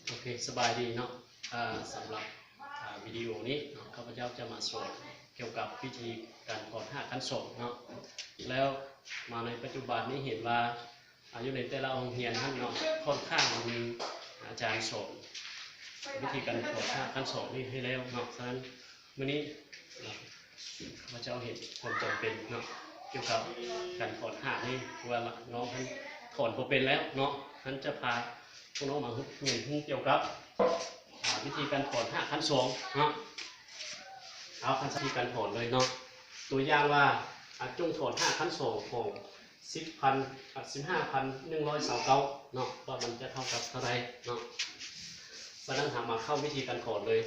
ໂອເຄ ສະບາຍດີເນາະ. ອາ ສຳລັບ ອາ ວິດີໂອນີ້ເນາະ ຂ້າພະເຈົ້າຈະມາສອນກ່ຽວກັບວິທີການຖອນຮາກຂັ້ນສອງເນາະ. ແລ້ວມາໃນປັດຈຸບັນນີ້ເຫັນວ່າ ອາ ຢູ່ໃນແຕ່ລະໂຮງຮຽນຫັ້ນເນາະ ຂ້ອນຂ້າງມີອາຈານສອນວິທີການຖອນຮາກຂັ້ນສອງນີ້ໃຫ້ແລ້ວເນາະ. ສະນັ້ນ ມື້ນີ້ເນາະ ຂ້າພະເຈົ້າເຫັນຄວາມຈຳເປັນເນາະ ກ່ຽວກັບການຖອນຮາກນີ້ ເພາະວ່ານ້ອງເພິ່ນຖອນບໍ່ເປັນແລ້ວເນາະ. ເພິ່ນຈະພາພວກນ້ອງມາຮຽນຮູ້ກ່ຽວກັບ ອາ ວິທີການຖອນຮາກຂັ້ນສອງເນາະ. ເອົາ ຂັ້ນ ວິທີການຖອນເລີຍເນາະ. ຕົວຢ່າງວ່າ ອາ ຈົ່ງຖອນຮາກຂັ້ນສອງຂອງສິບພັນ ອາ ສິບຫ້າພັນໜຶ່ງຮ້ອຍຊາວເກົ້າເນາະ ວ່າມັນຈະເທົ່າກັບເທົ່າໃດເນາະ. ສະນັ້ນ ເຮົາມາເຂົ້າວິທີການຖອນເລີຍ.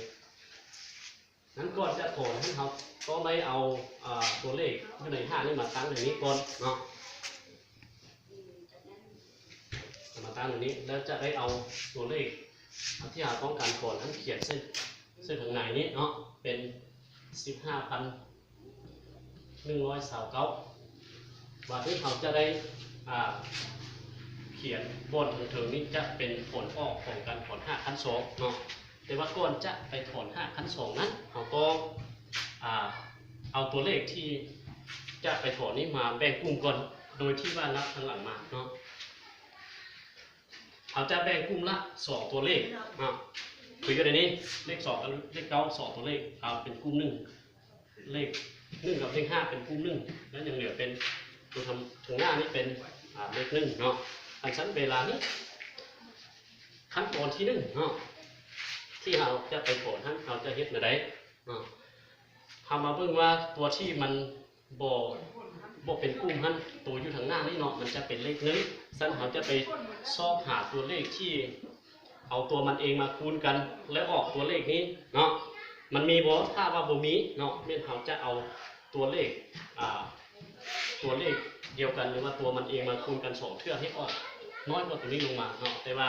ນັ້ນ ກ່ອນຈະຖອນຫັ້ນ ເຮົາຕ້ອງໄດ້ເອົາ ອາ ຕົວເລກຢູ່ໃນຫ້ານີ້ມາຕັ້ງໃນນີ້ກ່ອນເນາະ, ເອົາມາຕັ້ງໃນນີ້ ແລ້ວຈະໄດ້ເອົາຕົວເລກ ອາ ທີ່ເຮົາຕ້ອງການຖອນຫັ້ນຂຽນໃສ່ ໃສ່ຂ້າງໃນນີ້ເນາະ ເປັນສິບຫ້າພັນໜຶ່ງຮ້ອຍຊາວເກົ້າ. ບາດນີ້ເຮົາຈະໄດ້ ອາ ຂຽນບ່ອນເທິງໆນີ້ຈະເປັນຜົນອອກຂອງການຖອນຮາກຂັ້ນສອງເນາະ. ແຕ່ວ່າກ່ອນຈະໄປຖອນຮາກຂັ້ນສອງນັ້ນ ເຮົາຕ້ອງ ອາ ເອົາຕົວເລກທີ່ຈະໄປຖອນນີ້ມາແບ່ງກຸ່ມກ່ອນ ໂດຍທີ່ວ່ານັບທາງຫຼັງມາເນາະ. ເຮົາຈະແບ່ງກຸ່ມລະສອງຕົວເລກເນາະ ຄືຢູ່ໃນນີ້ ເລກສອງກັບເລກເກົ້າ ສອງຕົວເລກ ເອົາເປັນກຸ່ມໜຶ່ງ, ເລກໜຶ່ງກັບເລກຫ້າເປັນກຸ່ມໜຶ່ງ ແລ້ວຍັງເຫຼືອເປັນຕົວທາງ ທາງໜ້ານີ້ເປັນ ອາ ເລກໜຶ່ງເນາະ. ຄັນຊັ້ນເວລານີ້ ຂັ້ນຕອນທີໜຶ່ງເນາະ ທີ່ເຮົາຈະໄປຖອນຫັ້ນ ເຮົາຈະເຮັດແນວໃດເນາະ? ເຮົາມາເບິ່ງວ່າຕົວທີ່ມັນບໍ່ ບໍ່ເປັນກຸ່ມຫັ້ນ ໂຕຢູ່ທາງໜ້ານີ້ເນາະ ມັນຈະເປັນເລກໜຶ່ງ. ຊັ້ນເຮົາຈະໄປຊອກຫາຕົວເລກທີ່ເອົາຕົວມັນເອງມາຄູນກັນ ແລ້ວອອກຕົວເລກນີ້ເນາະ ມັນມີບໍ່? ຖ້າວ່າບໍ່ມີເນາະ ແມ່ນເຮົາຈະເອົາຕົວເລກ ອາ ຕົວເລກດຽວກັນ ຫຼືວ່າຕົວມັນເອງມາຄູນກັນສອງເທື່ອໃຫ້ອອກນ້ອຍກວ່າຕົວນີ້ລົງມາເນາະ. ແຕ່ວ່າ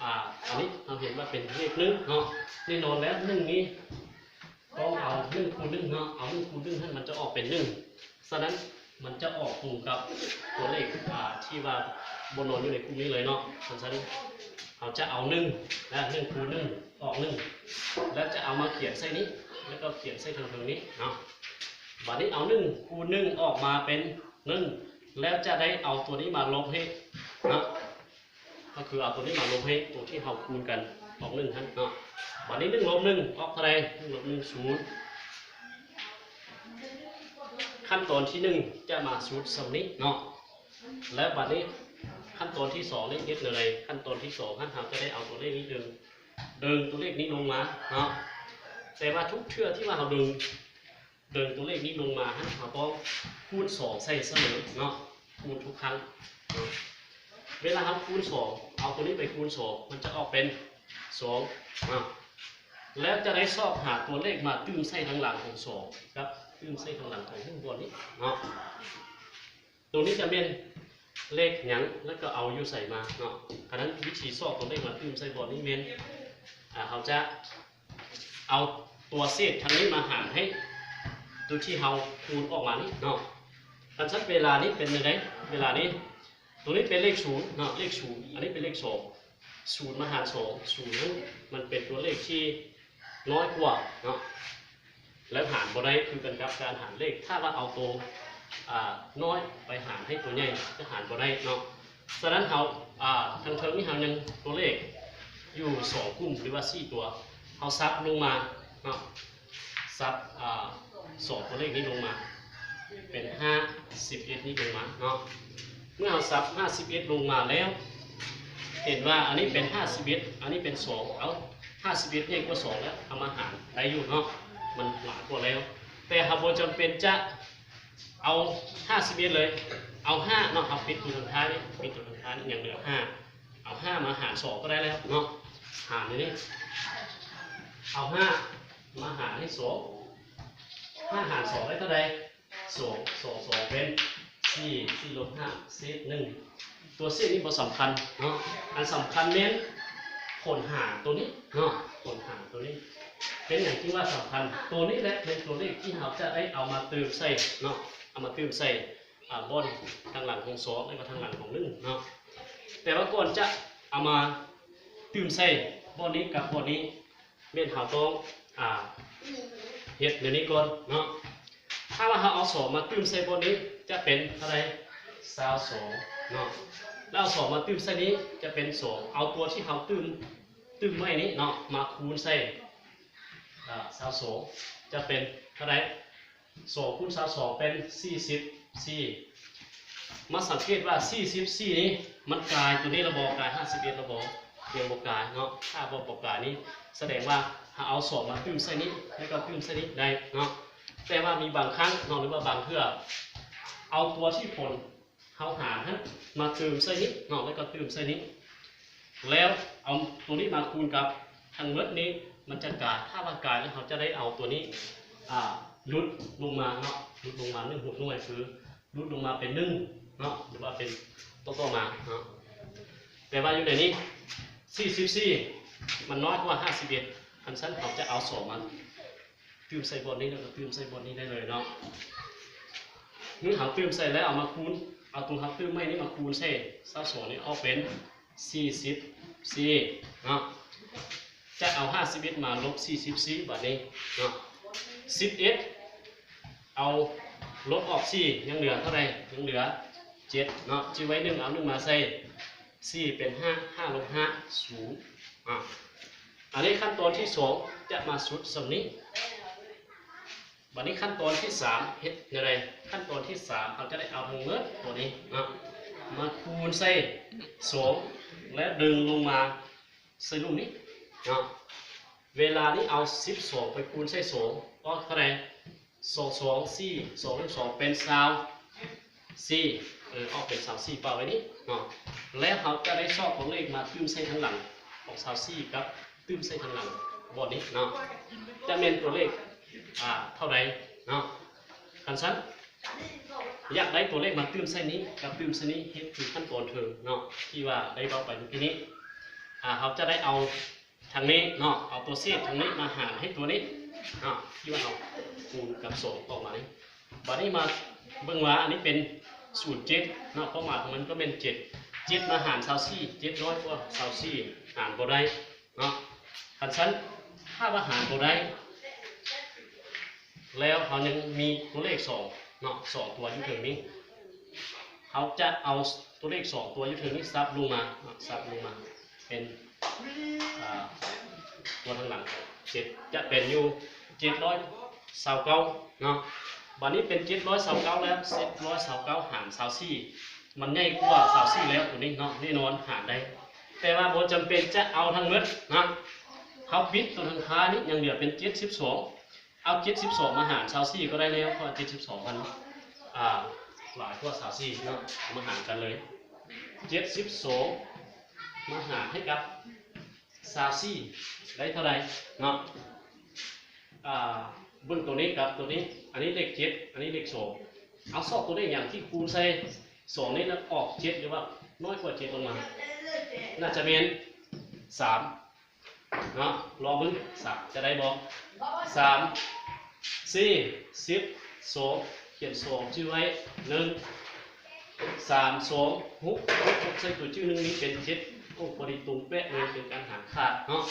ອາ ອັນນີ້ເຮົາເຫັນວ່າເປັນເລກໜຶ່ງເນາະ ແນ່ນອນແລ້ວໜຶ່ງນີ້ຕ້ອງເອົາໜຶ່ງຄູນໜຶ່ງເນາະ ເອົາໜຶ່ງຄູນໜຶ່ງຫັ້ນມັນຈະອອກເປັນໜຶ່ງ. ສະນັ້ນມັນຈະອອກຕົງກັບຕົວເລກ ອາ ທີ່ວ່າບໍ່ນອນຢູ່ໃນກຸ່ມນີ້ເລີຍເນາະ. ຄັນຊັ້ນເຮົາຈະເອົາໜຶ່ງ ນະ ໜຶ່ງຄູນໜຶ່ງອອກໜຶ່ງ ແລ້ວຈະເອົາມາຂຽນໃສ່ນີ້ ແລ້ວກໍຂຽນໃສ່ເທິງໆນີ້ເນາະ. ບາດນີ້ເອົາໜຶ່ງຄູນໜຶ່ງອອກມາເປັນໜຶ່ງ ແລ້ວຈະໄດ້ເອົາຕົວນີ້ມາລົບໃຫ້ເນາະ ກໍຄືເອົາຕົວນີ້ມາລົບໃຫ້ຕົວທີ່ເຮົາຄູນກັນອອກໜຶ່ງຫັ້ນເນາະ. ບາດນີ້ໜຶ່ງລົບໜຶ່ງອອກເທົ່າໃດ? ໜຶ່ງລົບໜຶ່ງ ສູນ. ຂັ້ນຕອນທີໜຶ່ງຈະມາສຸດສ່ຳນີ້ເນາະ ແລ້ວບາດນີ້ຂັ້ນຕອນທີສອງນີ້ເຮັດແນວໃດ? ຂັ້ນຕອນທີສອງຫັ້ນ ເຮົາຈະໄດ້ເອົາຕົວເລກນີ້ດຶງ ດຶງຕົວເລກນີ້ລົງມາເນາະ. ແຕ່ວ່າທຸກເທື່ອທີ່ວ່າເຮົາດຶງ ເດີນຕົວເລກນີ້ລົງມາຫັ້ນ ເຮົາຕ້ອງຄູນສອງໃສ່ສະເໝີເນາະ ຄູນທຸກຄັ້ງເນາະ. ເວລາເຮົາຄູນສອງ ເອົາຕົວນີ້ໄປຄູນສອງ ມັນຈະອອກເປັນສອງເນາະ ແລ້ວຈະໄດ້ຊອກຫາຕົວເລກມາຕື່ມໃສ່ທາງຫຼັງຂອງສອງ ກັບຕື່ມໃສ່ທາງຫຼັງຂອງໜຶ່ງບ່ອນນີ້ເນາະ. ຕົວນີ້ຈະແມ່ນເລກຫຍັງ ແລ້ວກໍເອົາຢູ່ໃສມາເນາະ. ອັນນັ້ນວິທີຊອກຕົວເລກມາຕື່ມໃສ່ບ່ອນນີ້ແມ່ນ ອາ ເຮົາຈະເອົາຕົວເສດທາງນີ້ມາຫານໃຫ້ຕົວທີ່ເຮົາຄູນອອກມານີ້ເນາະ. ຄັນຊັ້ນເວລານີ້ເປັນຈັ່ງໃດ? ເວລານີ້ຕົວນີ້ເປັນເລກສູນເນາະ ເລກສູນ ອັນນີ້ເປັນເລກສອງ ສູນມາຫານສອງ ສູນນັ້ນມັນເປັນຕົວເລກທີ່ນ້ອຍກວ່າເນາະ ແລ້ວຫານບໍ່ໄດ້ ຄືກັນກັບການຫານເລກ ຖ້າວ່າເອົາໂຕ ອາ ນ້ອຍໄປຫານໃຫ້ໂຕໃຫຍ່ ຈະຫານບໍ່ໄດ້ເນາະ. ສະນັ້ນເຮົາ ອາ ທາງເທິງນີ້ເຮົາຍັງຕົວເລກຢູ່ສອງກຸ່ມ ຫຼືວ່າສີ່ຕົວ ເຮົາສັບລົງມາເນາະ ສັບ ອາ ສອງຕົວເລກນີ້ລົງມາເປັນຫ້າສິບເອັດນີ້ລົງມາເນາະ. ເມື່ອເຮົາສັບຫ້າສິບເອັດລົງມາແລ້ວ ເຫັນວ່າອັນນີ້ເປັນຫ້າສິບເອັດ ອັນນີ້ເປັນສອງ ເອົາ ຫ້າສິບເອັດໃຫຍ່ກວ່າສອງແລ້ວ ເອົາມາຫານໄດ້ຢູ່ເນາະ ມັນຫຼາຍກວ່າແລ້ວ. ແຕ່ເຮົາບໍ່ຈຳເປັນຈະເອົາຫ້າສິບເອັດເລີຍ ເອົາຫ້າເນາະ ເຮົາປິດຕົວທາງທ້າຍນີ້ ປິດຕົວທາງທ້າຍນີ້ ຍັງເຫຼືອຫ້າ ເອົາຫ້າມາຫານສອງກໍໄດ້ແລ້ວເນາະ. ຫານຢູ່ນີ້ ເອົາຫ້າມາຫານໃຫ້ສອງ ຫ້າຫານສອງໄດ້ເທົ່າໃດ? ສອງ ສອງ ສອງ ເປັນສີ່ ສີ່ລົບຫ້າ ເສດໜຶ່ງ. ຕົວເສດນີ້ບໍ່ສຳຄັນເນາະ ອັນສຳຄັນແມ່ນຜົນຫານຕົວນີ້ເນາະ ຜົນຫານຕົວນີ້ ເປັນຫຍັງຈຶ່ງວ່າສຳຄັນ? ຕົວນີ້ແຫຼະເປັນຕົວເລກທີ່ເຮົາຈະໄດ້ເອົາມາຕື່ມໃສ່ເນາະ ເອົາມາຕື່ມໃສ່ ອາ ບ່ອນທາງຫຼັງຂອງສອງ ແລະ ກໍທາງຫຼັງຂອງໜຶ່ງເນາະ. ແຕ່ວ່າກ່ອນຈະເອົາມາຕື່ມໃສ່ບ່ອນນີ້ກັບບ່ອນນີ້ ແມ່ນເຮົາຕ້ອງ ອ່າ ເຮັດແນວນີ້ກ່ອນເນາະ. ຖ້າວ່າເຮົາເອົາສອງມາຕື່ມໃສ່ບ່ອນນີ້ ຈະເປັນເທົ່າໃດ? ຊາວສອງເນາະ. ແລ້ວເອົາສອງມາຕື່ມໃສ່ນີ້ ຈະເປັນສອງ. ເອົາຕົວທີ່ເຮົາຕື່ມ ຕື່ມໄວ້ນີ້ເນາະ ມາຄູນໃສ່ ອ່າ ຊາວສອງ ຈະເປັນເທົ່າໃດ? ສອງຄູນຊາວສອງເປັນສີ່ສິບສີ່. ມາສັງເກດວ່າສີ່ສິບສີ່ນີ້ມັນກາຍຕົວນີ້ລະບໍ່? ກາຍຫ້າສິບເອັດລະບໍ່? ຍັງບໍ່ກາຍເນາະ. ຖ້າບໍ່ ບໍ່ກາຍນີ້ ສະແດງວ່າເຮົາເອົາສອງມາຕື່ມໃສ່ນີ້ ແລ້ວກໍຕື່ມໃສ່ນີ້ໄດ້ເນາະ. ແຕ່ວ່າມີບາງຄັ້ງເນາະ ຫຼືວ່າບາງເທື່ອ ເອົາຕົວທີ່ຜົນ ເຮົາຫານຫັ້ນມາຕື່ມໃສ່ນີ້ເນາະ ແລ້ວກໍຕື່ມໃສ່ນີ້ ແລ້ວເອົາຕົວນີ້ມາຄູນກັບທັງໝົດນີ້ ມັນຈະກາຍ. ຖ້າວ່າກາຍແລ້ວ ເຮົາຈະໄດ້ເອົາຕົວນີ້ ອ່າ ຫຼຸດລົງມາເນາະ ຫຼຸດລົງມາໜຶ່ງຫົວໜ່ວຍ ຄືຫຼຸດລົງມາເປັນໜຶ່ງເນາະ ຫຼືວ່າເປັນຕໍ່ໆມາເນາະ. ແຕ່ວ່າຢູ່ໃນນີ້ ສີ່ສິບສີ່ ມັນນ້ອຍກວ່າຫ້າສິບເອັດ ຄັນຊັ້ນເຮົາຈະເອົາສອງມາ ຕື່ມໃສ່ບ່ອນນີ້ ແລ້ວກໍຕື່ມໃສ່ບ່ອນນີ້ໄດ້ເລີຍເນາະ. ເມື່ອເຮົາຕື່ມໃສ່ແລ້ວ ເອົາມາຄູນ ເອົາຕົວເຮົາຕື່ມໄວ້ນີ້ມາຄູນໃສ່ຊາວສອງນີ້ ອອກເປັນສີ່ສິບສີ່ເນາະ. ຈະເອົາຫ້າສິບເອັດມາລົບສີ່ສິບສີ່ບາດນີ້ເນາະ. ສິບເອັດ ເອົາລົບອອກສີ່ ຍັງເຫຼືອເທົ່າໃດ? ຍັງເຫຼືອເຈັດເນາະ. ຈື່ໄວ້ໜຶ່ງ ເອົາໜຶ່ງມາໃສ່ ສີ່ເປັນຫ້າ ຫ້າລົບຫ້າ ສູນ. ອາ ອັນນີ້ຂັ້ນຕອນທີສອງຈະມາສຸດສ່ຳນີ້. ບາດນີ້ຂັ້ນຕອນທີສາມເຮັດແນວໃດ? ຂັ້ນຕອນທີສາມ ເຮົາຈະໄດ້ເອົາທັງໝົດຕົວນີ້ເນາະ ມາຄູນໃສ່ສອງ ແລະ ດຶງລົງມາໃສ່ລຸ່ມນີ້ເນາະ. ເວລານີ້ເອົາສິບສອງໄປຄູນໃສ່ສອງ ອອກເທົ່າໃດ? ສອງສອງສີ່ ສອງໜຶ່ງສອງ ເປັນຊາວສີ່ ເອີ ອອກເປັນຊາວສີ່ ປະໄວ້ນີ້ເນາະ. ແລ້ວເຮົາຈະໄດ້ຊອກຕົວເລກມາຕື່ມໃສ່ທາງຫຼັງຂອງຊາວສີ່ ກັບຕື່ມໃສ່ທາງຫຼັງບ່ອນນີ້ເນາະ ຈະແມ່ນຕົວເລກ ອ່າ ເທົ່າໃດເນາະ. ຄັນຊັ້ນ ຢາກໄດ້ຕົວເລກມາຕື່ມໃສ່ນີ້ກັບຕື່ມໃສ່ນີ້ ເຮັດຄືຂັ້ນຕອນເທິງເນາະ ທີ່ວ່າໄດ້ເວົ້າໄປເມື່ອກີ້ນີ້. ອ່າ ເຮົາຈະໄດ້ເອົາ ທາງນີ້ເນາະ ເອົາຕົວເສດທາງນີ້ມາຫານໃຫ້ຕົວນີ້ເນາະ ທີ່ວ່າເຮົາຄູນກັບສອງອອກມານີ້. ບາດນີ້ມາເບິ່ງວ່າອັນນີ້ເປັນສູນເຈັດເນາະ ຄວາມໝາຍຂອງມັນກໍແມ່ນເຈັດ ເຈັດມາຫານຊາວສີ່ ເຈັດນ້ອຍກວ່າຊາວສີ່ ຫານບໍ່ໄດ້ເນາະ. ຄັນຊັ້ນ ຖ້າວ່າຫານບໍ່ໄດ້ ແລ້ວເຮົາຍັງມີຕົວເລກສອງເນາະ ສອງຕົວຢູ່ເທິງນີ້ ເຮົາຈະເອົາຕົວເລກສອງຕົວຢູ່ເທິງນີ້ສັບລົງມາເນາະ ສັບລົງມາເປັນ ອ່າ ຕົວທາງຫຼັງເຈັດ ຈະເປັນຢູ່ເຈັດຮ້ອຍຊາວເກົ້າເນາະ. ບາດນີ້ເປັນເຈັດຮ້ອຍຊາວເກົ້າແລ້ວ ເຈັດຮ້ອຍຊາວເກົ້າຫານຊາວສີ່ ມັນໃຫຍ່ກວ່າຊາວສີ່ແລ້ວ ຕົວນີ້ເນາະ ແນ່ນອນຫານໄດ້ ແຕ່ວ່າບໍ່ຈຳເປັນຈະເອົາທັງໝົດເນາະ. ເຮົາປິດຕົວທາງຄ້າຍນີ້ ຍັງເຫຼືອເປັນເຈັດສິບສອງ ເອົາເຈັດສິບສອງມາຫານຊາວສີ່ກໍໄດ້ແລ້ວ ເພາະວ່າເຈັດສິບສອງມັນ ອ່າ ຫຼາຍກວ່າຊາວສີ່ເນາະ ເອົາມາຫານກັນເລີຍ ເຈັດສິບສອງມາຫານໃຫ້ກັບຊາວສີ່ ໄດ້ເທົ່າໃດເນາະ. ອ່າ ເບິ່ງຕົວນີ້ກັບຕົວນີ້ ອັນນີ້ເລກເຈັດ ອັນນີ້ເລກສອງ ເອົາຊອກຕົວເລກຫຍັງທີ່ຄູນໃສ່ສອງນີ້ ແລ້ວອອກເຈັດ ຫຼືວ່ານ້ອຍກວ່າເຈັດລົງມາ? ໜ້າຈະແມ່ນສາມ ເນາະ ລອງເບິ່ງ ສາມ ຈະໄດ້ບໍ່? ສາມ ສີ່ ສິບ ສອງ ຂຽນສອງຈື່ໄວ້ ໜຶ່ງ ສາມ ສອງ ຫົກ ຫົກ ໃສ່ຕົວຈື່ໜຶ່ງນີ້ເປັນເຈັດ ໂອ້ ພໍດີຕົງເປະເລີຍ ເປັນການຫານຂາດເນາະ.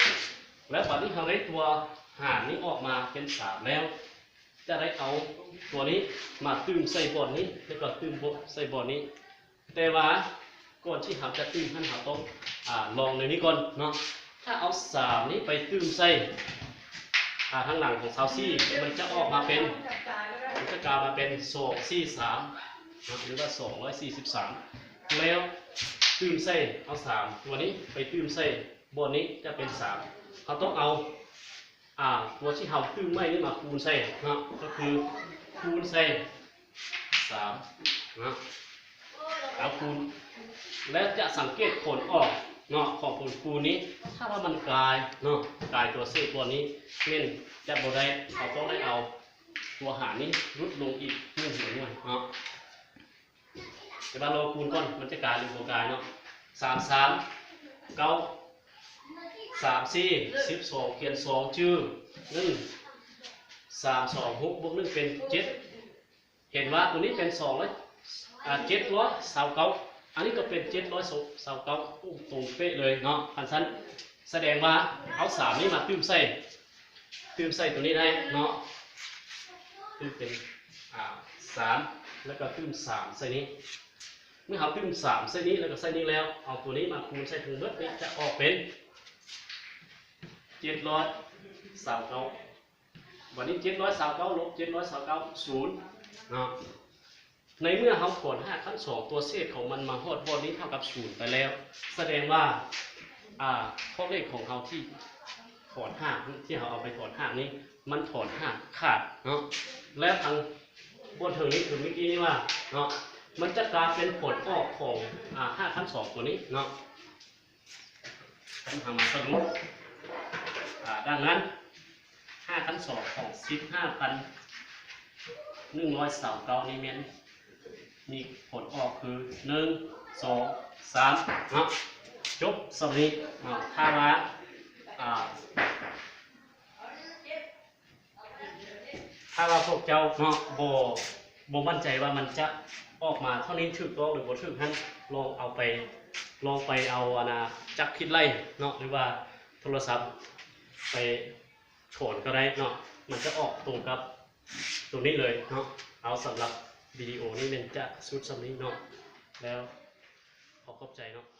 ແລ້ວບາດນີ້ເຮົາໄດ້ຕົວຫານນີ້ອອກມາເປັນສາມແລ້ວ ຈະໄດ້ເອົາຕົວນີ້ມາຕື່ມໃສ່ບ່ອນນີ້ ແລ້ວກໍຕື່ມໃສ່ບ່ອນນີ້. ແຕ່ວ່າກ່ອນທີ່ເຮົາຈະຕື່ມຫັ້ນ ເຮົາຕ້ອງ ອາ ລອງແນວນີ້ກ່ອນເນາະ. ຖ້າເອົາສາມນີ້ໄປຕື່ມໃສ່ ອາ ທາງຫຼັງຂອງຊາວສີ່ ມັນຈະອອກມາເປັນ ມັນຈະກາຍມາເປັນສອງສີ່ສາມເນາະ ຫຼືວ່າສອງຮ້ອຍສີ່ສິບສາມ ແລ້ວຕື່ມໃສ່ ເອົາສາມຕົວນີ້ໄປຕື່ມໃສ່ບ່ອນນີ້ຈະເປັນສາມ ເຮົາຕ້ອງເອົາ ອາ ຕົວທີ່ເຮົາຕື່ມໄວ້ນີ້ມາຄູນໃສ່ເນາະ ກໍຄືຄູນໃສ່ສາມເນາະ ເອົາຄູນ ແລະ ຈະສັງເກດຜົນອອກເນາະ ຂອງຜົນຄູນນີ້ ຖ້າວ່າມັນກາຍເນາະ ກາຍຕົວເສດບ່ອນນີ້ ແມ່ນຈະບໍ່ໄດ້ ເຮົາຕ້ອງໄດ້ເອົາຕົວຫານນີ້ຫຼຸດລົງອີກໜຶ່ງຫົວໜ່ວຍເນາະ. ແຕ່ວ່າລໍຄູນກ່ອນ ມັນຈະກາຍຫຼືບໍ່ກາຍເນາະ. ສາມສາມເກົ້າ ສາມສີ່ສິບສອງ ຂຽນສອງຈື່ ໜຶ່ງ ສາມສອງຫົກບວກໜຶ່ງເປັນເຈັດ ເຫັນວ່າຕົວນີ້ເປັນສອງຮ້ອຍ ອາ ເຈັດຮ້ອຍຊາວເກົ້າ ອັນນີ້ກໍເປັນເຈັດຮ້ອຍຊາວເກົ້າ ຕົງເປະເລີຍເນາະ. ຄັນຊັ້ນສະແດງວ່າເອົາສາມນີ້ມາຕື່ມໃສ່ ຕື່ມໃສ່ຕົວນີ້ໄດ້ເນາະ ຕື່ມເປັນ ອ່າ ສາມ ແລ້ວກໍຕື່ມສາມໃສ່ນີ້. ເມື່ອເຮົາຕື່ມສາມໃສ່ນີ້ ແລ້ວກໍໃສ່ນີ້ແລ້ວ ເອົາຕົວນີ້ມາຄູນໃສ່ທັງເບິດນີ້ ຈະອອກເປັນເຈັດຮ້ອຍຊາວເກົ້າ. ບັດນີ້ເຈັດຮ້ອຍຊາວເກົ້າ ລົບເຈັດຮ້ອຍຊາວເກົ້າ ສູນເນາະ. ໃນເມື່ອເຮົາຖອນຮາກຂັ້ນສອງ ຕົວເສດຂອງມັນມາຮອດບ່ອນນີ້ເທົ່າກັບສູນໄປແລ້ວ ສະແດງວ່າ ອ່າ ຂອບເລກຂອງເຮົາທີ່ຖອນຮາກ ທີ່ເຮົາເອົາໄປຖອນຮາກນີ້ ມັນຖອນຮາກຂາດເນາະ. ແລ້ວທາງບ່ອນເທິງນີ້ຄືເມື່ອກີ້ນີ້ວ່າເນາະ ມັນຈະກາຍເປັນຜົນອອກຂອງ ອ່າ ຮາກຂັ້ນສອງຕົວນີ້ເນາະ. ເຮົາມາສະຫຼຸບ ອາ ດັ່ງນັ້ນ ຮາກຂັ້ນສອງຂອງສິບຫ້າພັນໜຶ່ງຮ້ອຍຊາວເກົ້ານີ້ແມ່ນມີຜົນອອກຄື ໜຶ່ງ ສອງ ສາມ ເນາະ ຈົບສ່ຳນີ້ເນາະ. ຖ້າວ່າ ອາ ຖ້າວ່າພວກເຈົ້າເນາະ ບໍ່ ບໍ່ໝັ້ນໃຈວ່າມັນຈະອອກມາເທົ່ານີ້ຖືກຕ້ອງ ຫຼື ບໍ່ຖືກຫັ້ນ ລອງເອົາໄປ ລອງໄປເອົາ ອັນນ່າ ຈັກຄິດໄລ່ເນາະ ຫຼືວ່າໂທລະສັບໄປຖອນກໍໄດ້ເນາະ ມັນຈະອອກຕົງກັບໂຕນີ້ເລີຍເນາະ. ເອົາ ສຳລັບວິດີໂອນີ້ແມ່ນຈະສຸດສ່ຳນີ້ເນາະ ແລ້ວຂໍຂອບໃຈເນາະ.